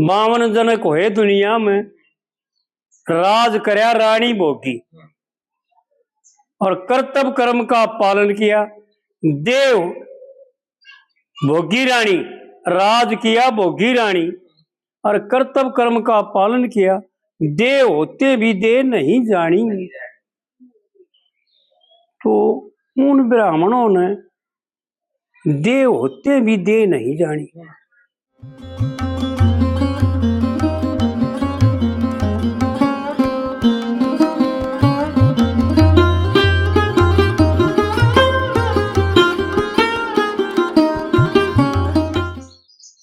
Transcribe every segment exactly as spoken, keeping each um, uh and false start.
बावन जनक होए दुनिया में, राज करया रानी भोगी। और करतब कर्म का पालन किया, देव भोगी रानी, राज किया भोगी रानी, और करतब कर्म का पालन किया, देव होते भी देह नहीं जानी। तो उन ब्राह्मणों ने देव होते भी देह नहीं जानी।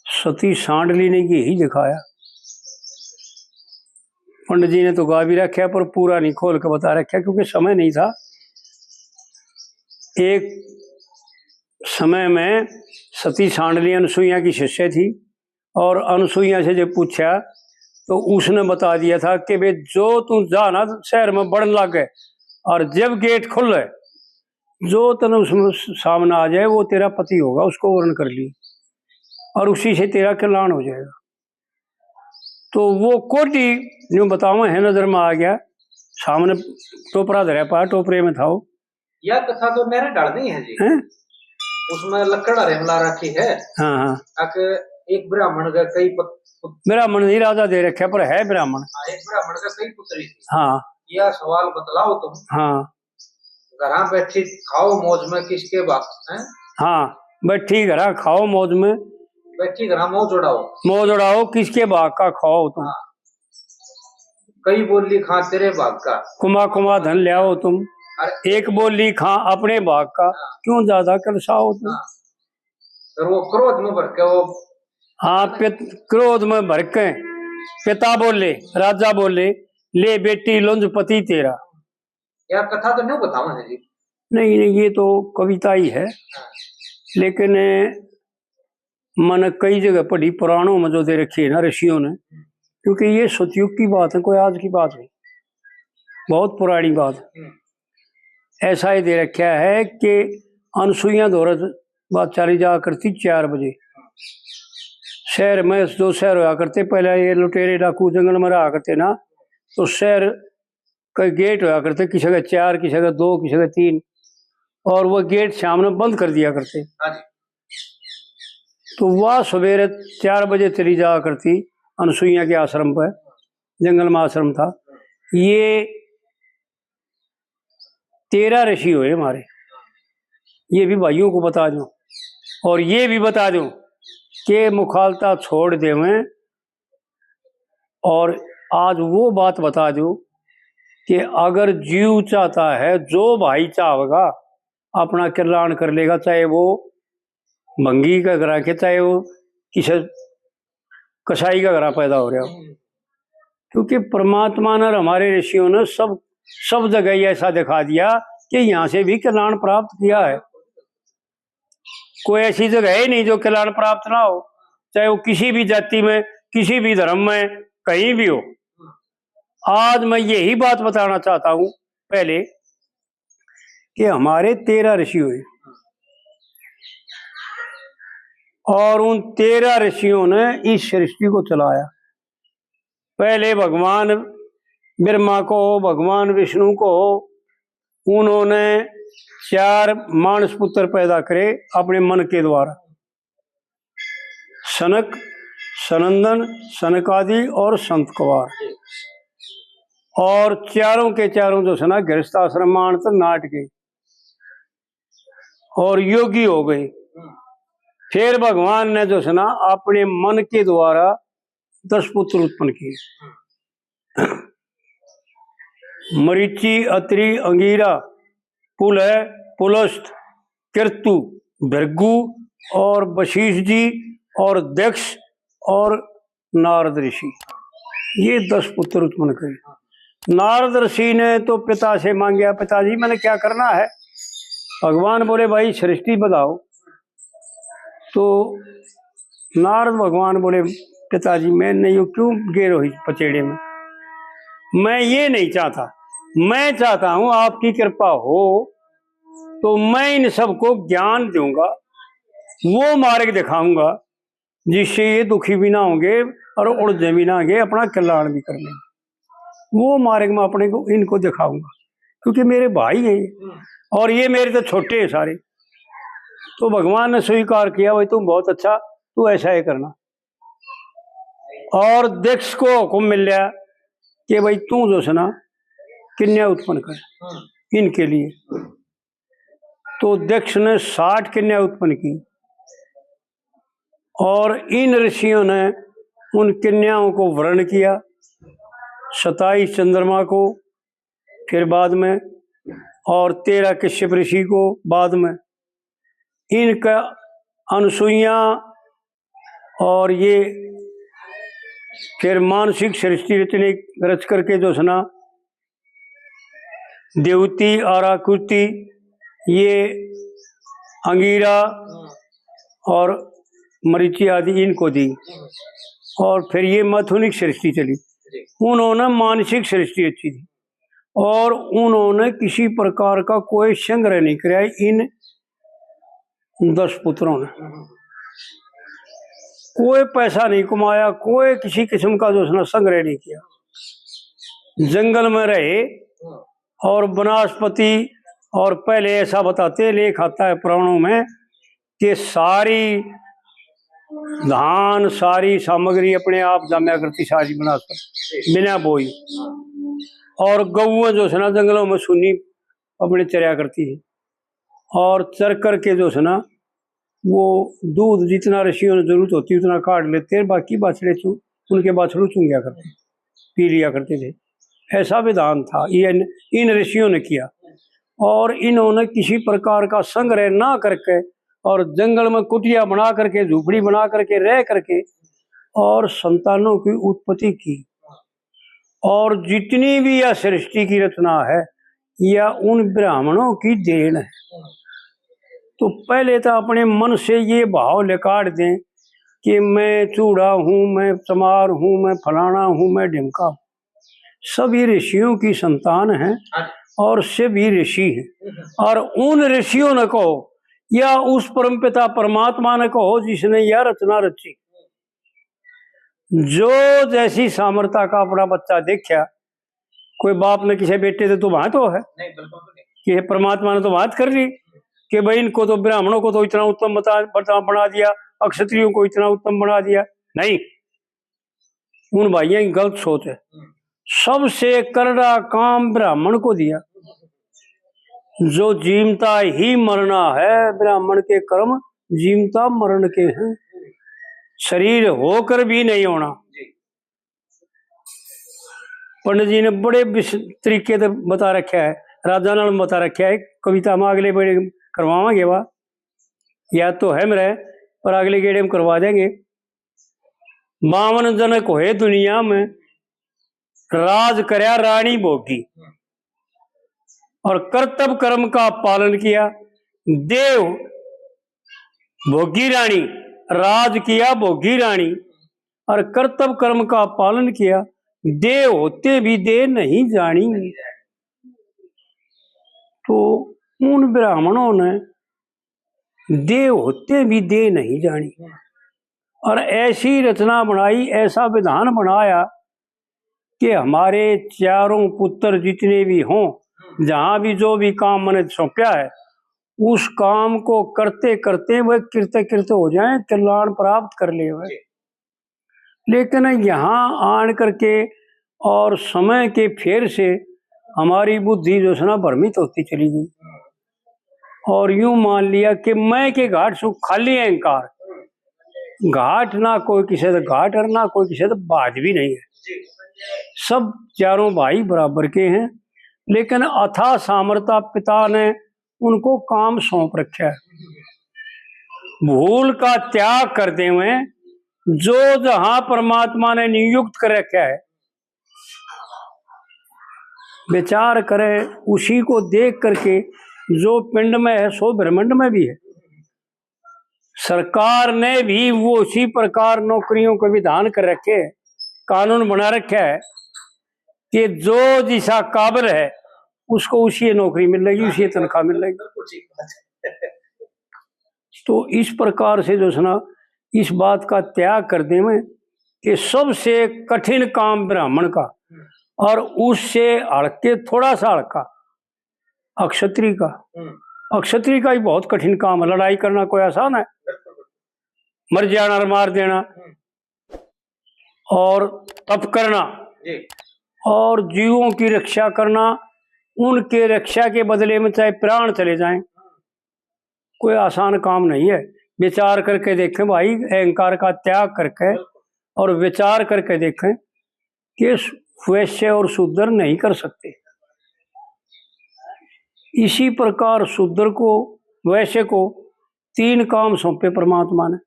सती सांडली ने यही दिखाया। पंडित जी ने तो गा भी रखा, पर पूरा नहीं खोल के बता रखा, क्योंकि समय नहीं था। एक समय में सती सांडली अनसुईया की शिष्य थी, और अनसुईया से जब पूछा, तो उसने बता दिया था कि बे, जो तू जा ना शहर में, बड़न लागे, और जब गेट खुले, जो तने उसमें सामने आ जाए, वो तेरा पति होगा, उसको वरण कर लियो, और उसी से तेरा कल्याण हो जाएगा। तो वो कोढ़ी न्यू बतावा है, नजर में आ गया, सामने टोपरा धरया पा, टोपरे में था वो। या कथा तो नहरे ढाल नहीं है जी। हैं? उसमें लकड़ हरे मिला रखी है। हाँ, हाँ। अक एक ब्राह्मण का कई पुत-, पुत- ब्राह्मण नहीं, राजा दे रखे, पर है ब्राह्मण। हाँ, एक ब्राह्मण का कई पुत्री थी। हाँ। या सवाल बतलाओ तुम। हाँ। घरां बैठी खाओ मौज में, किसके बाग हैं? हाँ, बैठी घरां खाओ मौज में। बैठी घरां मौज उड़ाओ। मौज उड़ाओ, किसके बाग का खाओ तुम? हाँ। कई बोली खां तेरे भाग का। कुमा कुमा धन ल्याओ तुम। अरे। एक बोली खां अपने भाग का। हाँ। क्यों ज्यादा कलसाओ तुम? हाँ। और वो क्रोध में भर के वो हाँ, पित-, क्रोध में भर के पिता बोले, राजा बोले, "ले बेटी लुंज पति तेरा।" या कथा तो नहीं बतावा है जी। नहीं, नहीं, ये तो कविता ही है। हाँ। लेकिन मैंने कई जगह पढ़ी, पुराणों में जो दे रखी है ना ऋषियों ने, क्योंकि ये सतयुग की बात है, कोई आज की बात नहीं, बहुत पुरानी बात है। हम्म। ऐसा ही दे रखा है कि अनसुईया धोरे बात चाली जा करती चार बजे। शहर में दो शहर होया करते, पहले ये लुटेरे डाकू जंगल में रहा करते ना, तो शहर के गेट होया करते, किसी के चार, किसी के दो, किसी के तीन, और वो गेट शाम में बंद कर दिया करते। हाँ जी। तो वह सवेरे चार बजे चली जाया करती अनसुईया के आश्रम पर, जंगल में आश्रम था। ये तेरह ऋषि हुए हमारे, ये भी भाइयों को बता दूं, और ये भी बता दूं कि मुखालता छोड़ देवें। और आज वो बात बता दूं कि अगर जीव चाहता है, जो भाई चाहेगा, अपना कल्याण कर लेगा, चाहे वो भंगी का घरा के, चाहे वो किसी कसाई का घरा पैदा हो रहा हो। हम्म। क्योंकि परमात्मा ने और हमारे ऋषियों ने सब, सब जगह ही ऐसा दिखा दिया कि यहाँ से भी कल्याण प्राप्त किया है। कोई ऐसी जगह है नहीं जो कल्याण प्राप्त ना हो, चाहे वो किसी भी जाति में, किसी भी धर्म में, कहीं भी हो। आज मैं यही बात बताना चाहता हूँ पहले कि हमारे तेरह ऋषि हुए और उन तेरह ऋषियों ने इस सृष्टि को चलाया। पहले भगवान ब्रह्मा को, भगवान विष्णु को, उन्होंने चार मानस पुत्र पैदा करे अपने मन के द्वारा। सनक, सनंदन, सनकादि और संत कुमार। और चारों के चारों जो सै ना गृहस्थ आश्रम में आण तै नाट गए और योगी हो गए। फिर भगवान ने जो सै ना अपने मन के द्वारा दस पुत्र उत्पन्न किए। मरीचि, अत्रि, अंगीरा, पुलह, पुलस्त, कृतु, भृगु और वशिष्ठ जी और दक्ष और नारद ऋषि, ये दस पुत्र उत्पन्न करे। नारद ऋषि ने तो पिता से मांगया, "पिताजी, मैंने क्या करना है?" भगवान बोले, "भाई, सृष्टि बताओ।" तो नारद भगवान बोले, "पिताजी, मैं नहीं हूँ, क्यों गेरो ही पचेड़े में? मैं ये नहीं चाहता, मैं चाहता हूँ आपकी कृपा हो तो मैं इन सबको ज्ञान दूंगा, वो मार्ग दिखाऊंगा।" जिससे ये दुखी भी ना होंगे और उलझे भी ना होंगे, अपना कल्याण भी कर लेंगे। वो मार्ग मैं अपने को, इनको दिखाऊंगा, क्योंकि मेरे भाई हैं ये। और ये मेरे तो छोटे हैं सारे। तो भगवान ने स्वीकार किया, भाई तुम बहुत अच्छा, तू ऐसा ही करना। और दक्ष को हुक्म मिल गया कि भाई तू जो है ना, कन्या उत्पन्न कर इनके लिए। तो दक्ष ने साठ कन्या उत्पन्न की और इन ऋषियों ने उन कन्याओं को वरण किया, सताईस चंद्रमा को, फिर बाद में, और तेरह कश्यप ऋषि को बाद में। इनका अनसुईया और ये फिर मानसिक सृष्टि रचने, रच करके जो है ना, देवती और आकृति, ये अंगीरा और मरीचि आदि इनको दी। और फिर ये मैथुनिक सृष्टि चली। उन्होंने मानसिक सृष्टि रची थी और उन्होंने किसी प्रकार का कोई संग्रह नहीं कराया इन दस पुत्रों ने। कोई पैसा नहीं कमाया, कोई किसी किस्म का जो उसने संग्रह नहीं किया। जंगल में रहे और वनस्पति, और पहले ऐसा बताते, लेख आता है पुराणों में कि सारी धान, सारी सामग्री अपने आप जाम्या करती, सारी वनस्पति बिना बोई। और गऊएं जो है ना जंगलों में सुनी अपने चरया करती है और चर करके जो है ना वो दूध जितना ऋषियों ने जरूरत होती उतना काढ़ लेते, बाकी बाछड़े चू-, उनके बाछड़ू चूंग्या करते, पी लिया करते थे। ऐसा विधान था, ये इन, इन ऋषियों ने किया। और इन्होंने किसी प्रकार का संग्रह ना करके और जंगल में कुटिया बना करके, झोपड़ी बना करके, रह करके और संतानों की उत्पत्ति की। और जितनी भी यह सृष्टि की रचना है, यह उन ब्राह्मणों की देन है। तो पहले तो अपने मन से ये भाव निकाल दें कि मैं चूड़ा हूँ, मैं चमार हूँ, मैं फलाना हूँ, मैं ढिमका हूँ। सभी ऋषियों की संतान हैं और सभी ऋषि हैं। और उन ऋषियों ने कहो या उस परमपिता परमात्मा ने कहो जिसने यह रचना रची। जो जैसी सामर्थ्यता का अपना बच्चा देखा, कोई बाप ने किसी बेटे से तो बात हो है नहीं, बिल्कुल भी नहीं। कि हे परमात्मा ने तो बात कर ली कि भाई इनको तो ब्राह्मणों को तो इतना उत्तम बता, बता, बना दिया, क्षत्रियों को इतना उत्तम बना दिया। नहीं, उन भाइयों की गलत सोच है। हम्म। सबसे करड़ा काम ब्राह्मण को दिया। जो जीवता ही मरना है, ब्राह्मण के कर्म जीवता मरण के हैं। शरीर होकर भी नहीं होना। पंडित जी ने बड़े विश-, तरीके से बता रखा है, राजा नाल बता रखा है, कविता में अगले बेड़े करवावांगे वा, याद तो है मेरे, पर अगले गेड़े में करवा देंगे। बावन जनक होए दुनिया में, राज करया रानी भोगी, और कर्तव्य कर्म का पालन किया। देव भोगी रानी, राज किया भोगी रानी, और कर्तव्य कर्म का पालन किया। देव होते भी देह नहीं जानी। तो उन ब्राह्मणों ने देव होते भी देह नहीं जानी, और ऐसी रचना बनाई, ऐसा विधान बनाया कि हमारे चारों पुत्र जितने भी हों, जहाँ भी जो भी काम मैंने सौंपा है, उस काम को करते करते वे कृतकृत हो जाएं, कल्याण प्राप्त कर ले वे। लेकिन यहाँ आन करके और समय के फेर से हमारी बुद्धि जो है ना भ्रमित होती चली गई, और यूं मान लिया कि मैं के घाट सु खाली अहंकार। घाट ना कोई किसी से घाट और ना कोई किसी से बाज भी नहीं है। सब चारों भाई बराबर के हैं, लेकिन अथाह सामर्थ्य पिता ने उनको काम सौंप रखा है। भूल का त्याग कर देवें, जो जहां परमात्मा ने नियुक्त कर रखा है, विचार करें, उसी को देख करके जो पिंड में है, सो ब्रह्मांड में भी है। सरकार ने भी वो उसी प्रकार नौकरियों का विधान कर रखे, कानून बना रखा है कि जो जिसा काबिल है, उसको उसी नौकरी मिलेगी, उसी तनख्वाह मिलेगी। तो इस प्रकार से जो है ना, इस बात का त्याग कर देवें कि सबसे कठिन काम ब्राह्मण का और उससे हल्के, थोड़ा सा हल्का, अक्षत्री का। हम्म। अक्षत्री का ही बहुत कठिन काम है। लड़ाई करना कोई आसान है? बिल्कुल। मर जाना और मार देना हम्म। और तप करना जी। और जीवों की रक्षा करना, उनके रक्षा के बदले में चाहे प्राण चले जाएं, कोई आसान काम नहीं है। विचार करके देखें भाई, अहंकार का त्याग करके, बिल्कुल। और विचार करके देखें कि वैश्य और शूद्र नहीं कर सकते। इसी प्रकार शूद्र को, वैश्य को तीन काम सौंपे परमात्मा ने।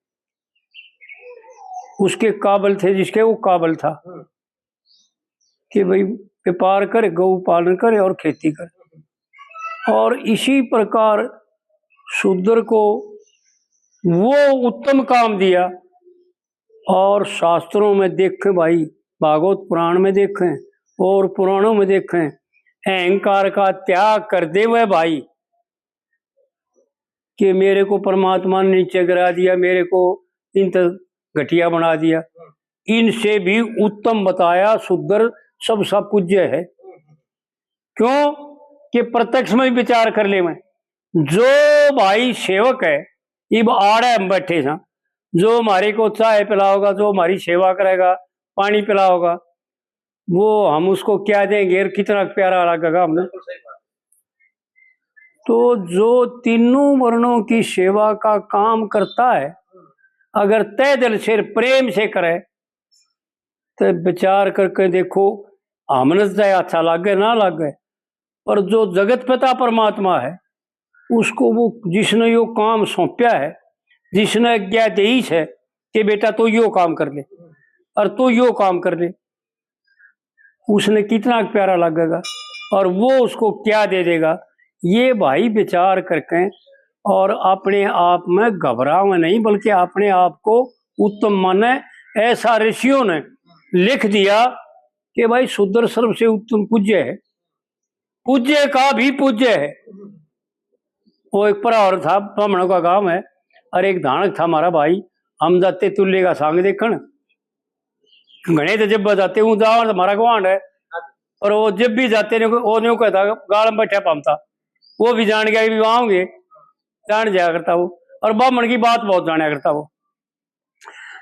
उसके काबिल थे जिसके, वो काबिल था हम्म। कि भाई, व्यापार करे, गौ पालन करे और खेती करे। और इसी प्रकार शूद्र को वो उत्तम काम दिया। और शास्त्रों में देखें भाई, भागवत पुराण में देखें और पुराणों में देखें, अहंकार का त्याग कर देवे भाई, कि मेरे को परमात्मा ने नीचे गिरा दिया, मेरे को इन तक घटिया बना दिया, इनसे भी उत्तम बताया शूद्र सबसे पूज्य है। क्यों? कि प्रत्यक्ष में विचार कर ले। मैं, जो भाई सेवक है, इब आड़े हम बैठे सां, जो हमारे को चाय पिलाओगा, जो हमारी सेवा करेगा, पानी पिलाओगा, वो हम उसको क्या देंगे और कितना प्यारा लगेगा हमें। बिल्कुल सही बात। तो जो तीनों वर्णों की सेवा का काम करता है, अगर तय दिल से प्रेम से करे, तो विचार करके देखो, हमने चाहे अच्छा लागे ना लागे, पर जो जगत पिता परमात्मा है, उसको वो, जिसने यो काम सौंप्या है, जिसने आज्ञा दी है कि बेटा, तू यो काम कर ले और तू यो काम कर ले, उसने कितना प्यारा लगेगा और वो उसको क्या दे देगा, ये भाई विचार करके। और अपने आप में घबरावे नहीं, बल्कि अपने आप को उत्तम माने। ऐसा ऋषियों ने लिख दिया कि भाई, शूद्र सर्व से उत्तम पूज्य है, पूज्य का भी पूज्य है। वो एक प्रहर था, ब्राह्मणों का गांव है, और एक धाणक था हमारा भाई, हम जाते तुल्ले का सांग देखण, घणे तो जब जाते हूँ जाओ तो हमारा गुआंढ है, पर वो जब भी जाते ने, वो न्यू कहता, गाल में बैठा पामता, वो भी जान गया भी वहाँ होंगे, जान जाया करता वो, और ब्राह्मण की बात बहुत जाना करता वो।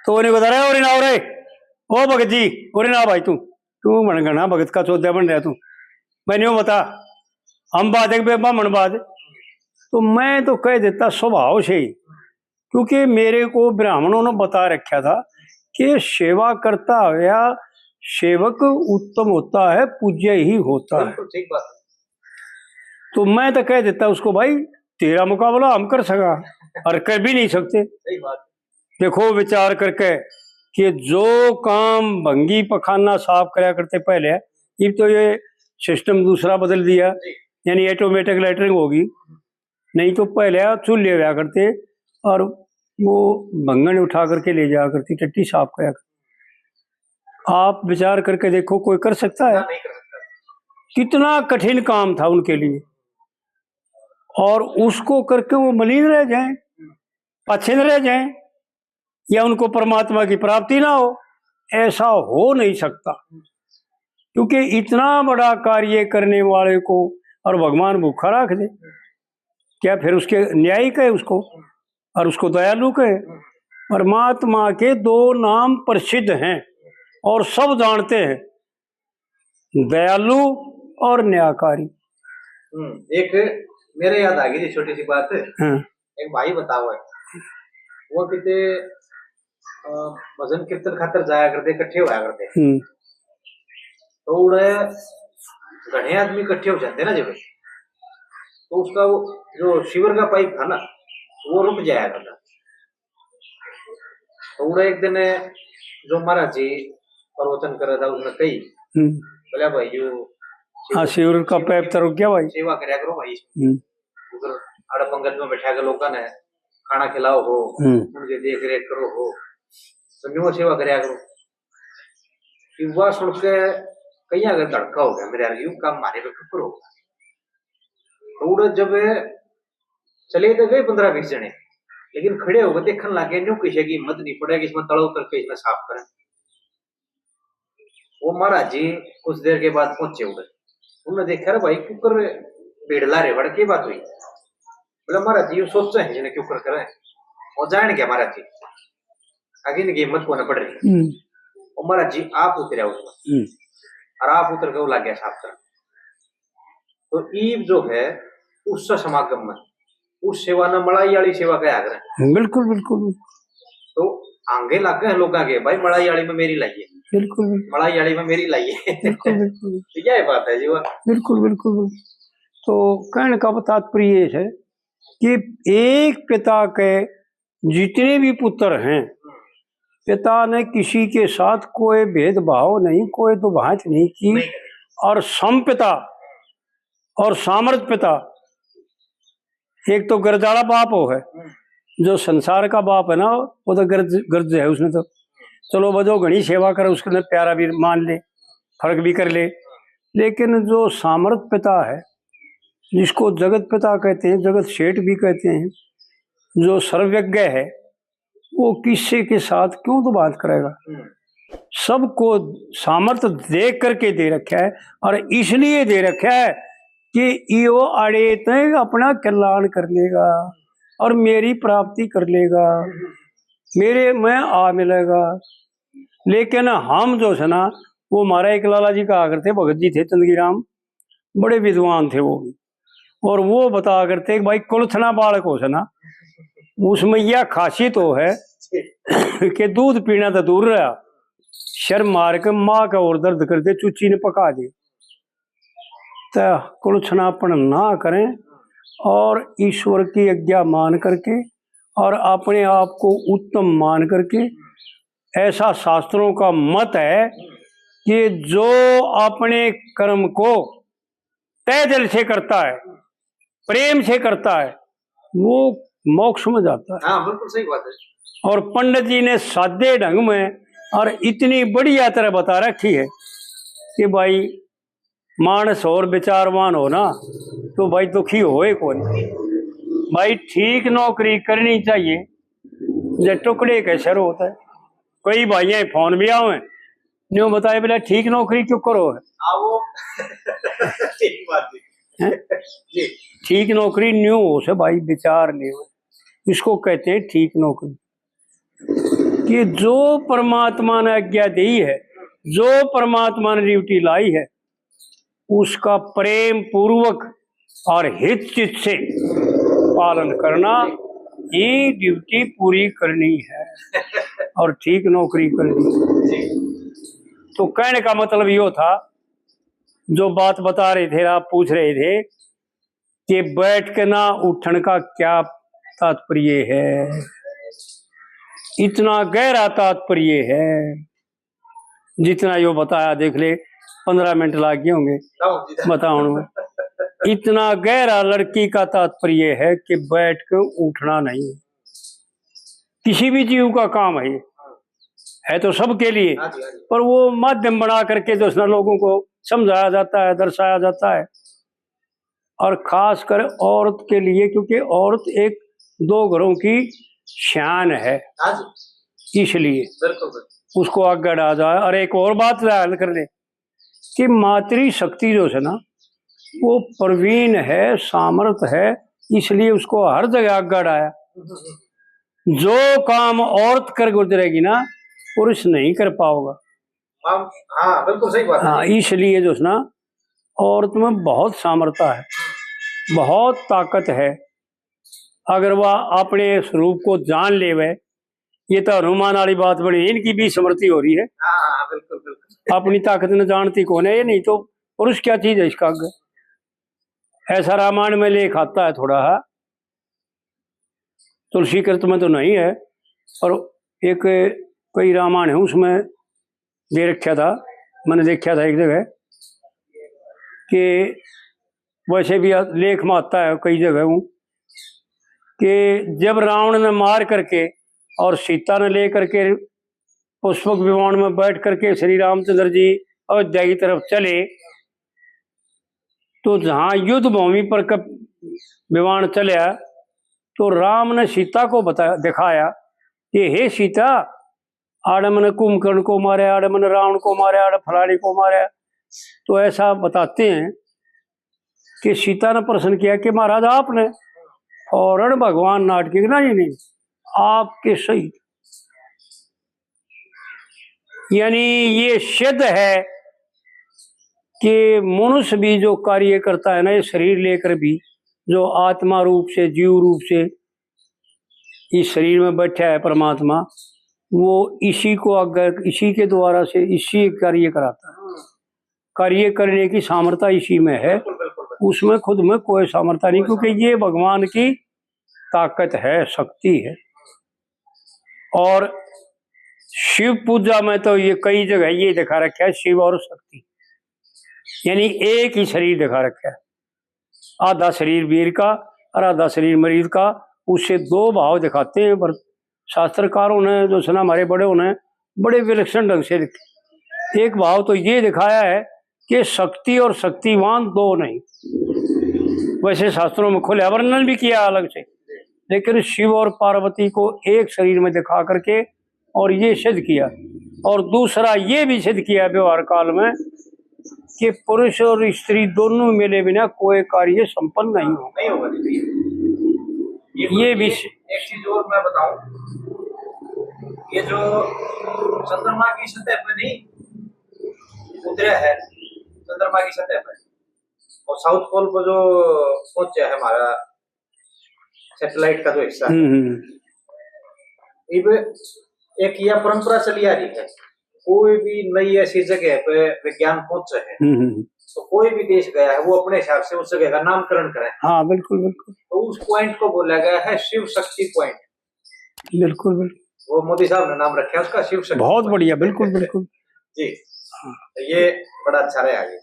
तो उन्हें बता रहे, "ओरे ना, ओरे, ओ भगत जी, ओरे ना भाई तू, तू बन घना भगत का चौदह बन रहा तू, मैंने यूं बता, हम बात है कि ब्राह्मण बात।" तो मैं तो कह देता स्वभाव से ही, क्योंकि मेरे को ब्राह्मणों ने बता रखा था कि सेवा करता हुआ सेवक उत्तम होता है, पूज्य ही होता है। बिल्कुल ठीक बात। तो मैं तो कह देता उसको, "भाई, तेरा मुकाबला हम कर सका और कर भी नहीं सकते।" सही बात। देखो विचार करके कि जो काम भंगी पखाना साफ करया करते पहले, इब तो ये सिस्टम दूसरा बदल दिया, जी। यानी ऑटोमेटिक लेटरिंग होगी। नहीं तो पहले चूल्हे हुआ करते और वो भंगन उठा करके ले जाया करती, टट्टी साफ करया करती। आप विचार करके देखो, कोई कर सकता है? ना, नहीं कर सकता। कितना कठिन काम था उनके लिए, और उसको करके वो मलिन रह जाएं, पाछे न रह जाएं, या उनको परमात्मा की प्राप्ति ना हो, ऐसा हो नहीं सकता। क्योंकि इतना बड़ा कार्य करने वाले को और भगवान भूखा रख दे, क्या फिर उसके न्यायी कहे उसको और उसको दयालु कहे? परमात्मा के दो नाम प्रसिद्ध हैं और सब जानते हैं, दयालु और न्यायकारी। हम्म, एक मेरे याद आ गई थी छोटी सी बात। हाँ। एक भाई बताओ है, वो किते, अ, भजन कीर्तन खातर जाया करते, इकट्ठे होया करते। हम्म। तो उड़े घणे आदमी इकट्ठे हो जाते ना जब, तो उसका वो जो सीवर का पाइप था ना, वो रुक जाया करता। तो उड़े एक दिन जो महाराज जी प्रवचन कर रहा था, उसने कही, हम्म। बोला, "भाई, यो हाँ, सीवर का पाइप तो रुक गया भाई। सेवा करया करो भाई।" हम्म। उधर आड़े पंगत में बैठा के लोगों ने खाना खिलाओ हो, हम्म। उनकी देख रेख करो हो, तो न्यू सेवा करया करो। कि वह सुन के कहीं अगर धड़का हो गया मेरे यार, यूं काम मारे पे कुकर होगा। तो उड़े जब चले तो गए पन्द्रह बीस जने, लेकिन खड़े होकर देखने लग गए, न्यू किसी की हिम्मत नहीं पड़ेगी इसमें तला उतर के इसमें साफ करें। वो महाराज जी कुछ देर के बाद पहुंचे उधर। उन्होंने देखा, "अरे भाई, क्यूकर भीड़ ला रहे बड़, की बात हुई?" बोला, "महाराज जी, वो सोचा है जिन्हें क्यूकर करें।" और जान गया महाराज जी, आगे इनकी हिम्मत को ना पड़ रही। हम्म। और महाराज जी आप उतरे उसमें। हम्म। और आप उतर के वो लग गया साफ करने। तो ईब जो है उस समागम में उस सेवा ना मलाई वाली सेवा कहा करें। बिल्कुल, बिल्कुल। तो आंगे लग गए लोगों के, "भाई, मलाई वाली में मेरी लाइए।" बिल्कुल, बिल्कुल। मलाई वाली में मेरी लाइए। बिल्कुल, बिल्कुल। तो यही बात है जी, वो। बिल्कुल, बिल्कुल, बिल्कुल। तो कहने का तात्पर्य ये है कि एक पिता के जितने भी पुत्र हैं, पिता ने किसी के साथ कोई भेदभाव नहीं, कोई दुभांत नहीं की। नहीं। और सम पिता और सामर्थ पिता, एक तो गर्ज आला बाप हो है, हम्म। जो संसार का बाप है ना, वो तो गर्ज, गर्ज है उसने तो, चलो, वो जो घणी सेवा करे, उसने प्यारा भी मान ले, फर्क भी कर ले। लेकिन जो सामर्थ पिता है, जिसको जगत पिता कहते हैं, जगत सेठ भी कहते हैं, जो सर्वज्ञ है, वो किसी के साथ क्यों तो बात करेगा? हम्म। सबको सामर्थ्य दे करके दे रखा है, और इसलिए दे रखा है कि यो आड़े तय अपना कल्याण कर लेगा और मेरी प्राप्ति कर लेगा, मेरे में आ मिलेगा। लेकिन हम जो है ना, वो हमारा एक लाला जी कहा करते, भगत जी थे चंदगी राम, बड़े विद्वान थे वो भी, और वो बता करते कि भाई, कुलथना बालक हो से ना, उसमें यह खासियत हो है कि दूध पीना तो दूर रहा, शर्म मार के माँ का और दर्द करते, चुच्ची ने पका दे। तो कुलथनापन ना करें और ईश्वर की आज्ञा मान करके और अपने आप को उत्तम मान करके, ऐसा शास्त्रों का मत है कि जो अपने कर्म को तय दिल से करता है, प्रेम से करता है, वो मोक्ष में जाता है। हाँ, बिल्कुल सही बात है। और पंडित जी ने सादे ढंग में और इतनी बढ़िया तरह बता रखी है कि भाई, मानस और विचारवान हो ना, तो भाई, दुखी होए कौन। भाई, ठीक नौकरी करनी चाहिए, जे टुकड़े के सर होता है। कई भाइयां फोन भी आवे, न्यू बताए, "बोले, ठीक नौकरी क्यों करो है?" हाँ, वो ठीक बात है। हैं? जी। ठीक नौकरी न्यू हो से भाई, विचार नहीं हो, इसको कहते हैं ठीक नौकरी। कि जो परमात्मा ने आज्ञा दी है, जो परमात्मा ने ड्यूटी लाई है, उसका प्रेम पूर्वक और हित चित से पालन करना, ये ड्यूटी पूरी करनी है और ठीक नौकरी करनी है। तो कहने का मतलब यो था, जो बात बता रहे थे, आप पूछ रहे थे कि बैठ के ना उठण का क्या तात्पर्य है, इतना गहरा तात्पर्य है। जितना यो बताया, देख ले, पन्द्रह मिनट लाग गए होंगे बताउण में। इतना गहरा लड़की का तात्पर्य है कि बैठ के उठना नहीं, किसी भी जीव का काम है ये, है तो सबके लिए, हाँ जी, हाँ जी। पर वो माध्यम बना करके जो है ना, लोगों को समझाया जाता है, दर्शाया जाता है। और खासकर औरत के लिए, क्योंकि औरत एक दो घरों की शान है, हाँ जी। इसलिए बिल्कुल, बिल्कुल। उसको आगे डाला जाए। और एक और बात ध्यान कर ले कि मातृ शक्ति जो है ना, वो प्रवीण है, सामर्थ है, इसलिए उसको हर जगह आगे डाया। जो काम औरत कर गुजरेगी ना, पुरुष नहीं कर पाओगा। हाँ, हाँ, बिल्कुल सही बात है। हाँ, इसलिए जो है ना, औरत में बहुत सामर्थ्य है, बहुत ताकत है। अगर वह अपने स्वरूप को जान लेवे, ये तो हनुमान वाली बात बनी, इनकी भी स्मृति हो रही है। हाँ, हाँ, बिल्कुल, बिल्कुल। अपनी ताकत ने जानती कौन है, ये नहीं तो पुरुष क्या चीज है इसका आगे। ऐसा रामायण में लेख आता है थोड़ा, है, तुलसी कृत में तो नहीं है, पर एक कई रामायण है, उसमें दे रखा था, मैंने देखा था एक जगह कि वैसे भी लेख में आता है कई जगह हूँ कि जब रावण ने मार करके और सीता ने लेकर के पुष्पक विमान में बैठ करके श्री रामचंद्र जी अयोध्या की तरफ चले, तो जहाँ युद्ध भूमि पर क-, विमान चलया, तो राम ने सीता को बता दिखाया कि हे सीता, आड़े मैंने कुंभकर्ण को मारा, आड़े मैंने रावण को मारा, आड़े फलानी को मारा। तो ऐसा बताते हैं कि सीता ने प्रश्न किया कि महाराज आपने, फौरन भगवान नाटकी के, नहीं नहीं, आपके सही। यानी ये सिद्ध है कि मनुष्य भी जो कार्य करता है ना, ये शरीर लेकर भी, जो आत्मा रूप से, जीव रूप से इस शरीर में बैठा है परमात्मा, वो इसी को आगे, इसी के द्वारा से इसी कार्य कराता है। कार्य करने की सामर्थ्य इसी में है, उसमें खुद में कोई सामर्थ्य नहीं, क्योंकि ये भगवान की ताकत है, शक्ति है। और शिव पूजा में तो ये कई जगह ये दिखा रखा है, शिव और शक्ति, यानी एक ही शरीर दिखा रखा है। आधा शरीर वीर का और आधा शरीर मरीज का, उससे दो भाव दिखाते हैं। पर शास्त्रकारों ने, जो है ना, हमारे बड़े होने, बड़े विलक्षण ढंग से लिखे। एक भाव तो ये दिखाया है कि शक्ति और शक्तिवान दो नहीं। वैसे शास्त्रों में खुले वर्णन भी किया अलग से, लेकिन शिव और पार्वती को एक शरीर में दिखा करके और ये सिद्ध किया। और दूसरा ये भी सिद्ध किया व्यवहार काल में कि पुरुष और स्त्री दोनों मिले बिना कोई कार्य संपन्न नहीं हो। नहीं होगा जी। ये भी एक चीज और मैं बताऊं, ये जो चंद्रमा की सतह पर नहीं उतरा है, चंद्रमा की सतह पर और साउथ पोल पर जो पहुंचा है हमारा सैटेलाइट का जो हिस्सा है, हम्म, हम्म। इब एक यह परंपरा चली आ रही है, कोई भी नई ऐसी जगह पे विज्ञान पहुंचे है हम्म, हम्म। तो कोई भी देश गया है, वो अपने हिसाब से उस जगह का नामकरण करे। हाँ, बिल्कुल, बिल्कुल। तो उस पॉइंट को बोला गया है शिव शक्ति पॉइंट। बिल्कुल, बिल्कुल। वो मोदी साहब ने नाम रखा है उसका शिव शक्ति बहुत पॉइंट। बढ़िया, बिल्कुल, बिल्कुल। जी, तो ये बड़ा अच्छा रहा ये।